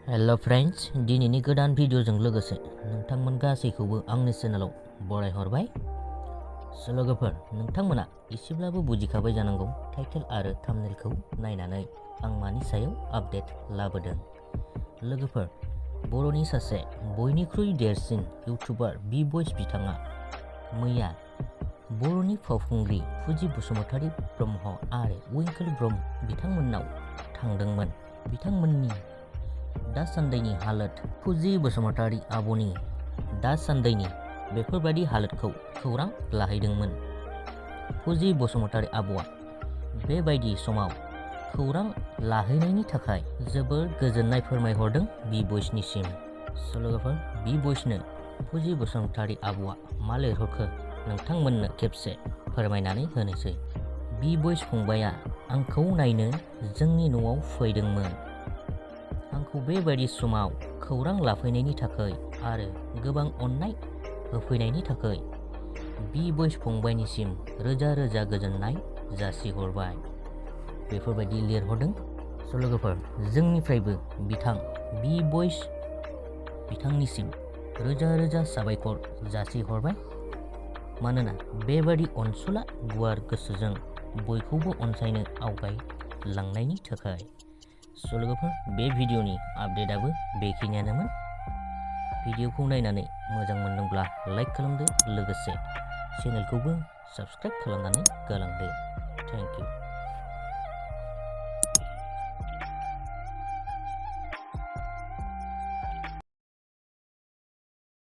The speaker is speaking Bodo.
हेलो फ्रेंड्स, दिनैनि गोदान भिडिअजों लोगोसे नोंथांमोन गासैखौबो आंनि चेनेलाव बरायहरबाय। लोगोफोर, नोंथांमोना एसेब्लाबो बुजिखाबाय जानांगौ टाइटेल आरो थाम्बनेलखौ नायनानै आं मानि सायाव आपडेट लाबोदों। लोगोफोर, बर'नि सासे बयनिख्रुइ देरसिन इउटुबार ब'यज बिथाङा मैया बर'नि फावखुंग्रि फुजि बसुमतारी ब्रह्म आरो विंकल ब्रह्म बिथांमोननाव थांदोंमोन। बिथांमोननि दासान्दैनि हालोद, फुजि बसुमतारी आब'नि दासान्दैनि बेफोरबायदि हालोदखौ खौरां लाहैदोंमोन। फुजि बसुमतारी आब'आ बेबायदि समाव खौरां लाहैनायनि थाखाय जोबोर गोजोननाय फोरमायहरदों ब'यजनिसिम। लोगोफोर, ब'यजनो फुजि बसुमतारी आब'आ मा लिरहरखो नोंथांमोननो खेबसे फोरमायनानै होनोसै। ब'यज फंबाया आंखौ नायनो जोंनि न'आव फैदोंमोन। आंखौ बेबायदि समाव खौरां लाफैनायनि थाखाय आरो गोबां अननाय होफैनायनि थाखाय ब'यज फंबायनिसिम रोजा रोजा गोजोननाय जासिहरबाय। बेफोरबायदि लिरहरदों। लोगोफोर, जोंनिफ्रायबो बिथां ब'यज बिथांनिसिम रोजा रोजा साबायखर जासिहरबाय। मानोना बेबादि अनसुला गुवार गोसोजों बयखौबो अनसायनो आवगायलांनायनि थाखाय। लोगोफोर, बे भिडिअनि आपडेटआबो बेखिनियानोमोन। भिडिअखौ नायनानै मोजां मोनदोंब्ला लाइक खालामदो, लोगोसे चेनेलखौबो साबस्क्राइब खालामनानै गालांदो। Thank you.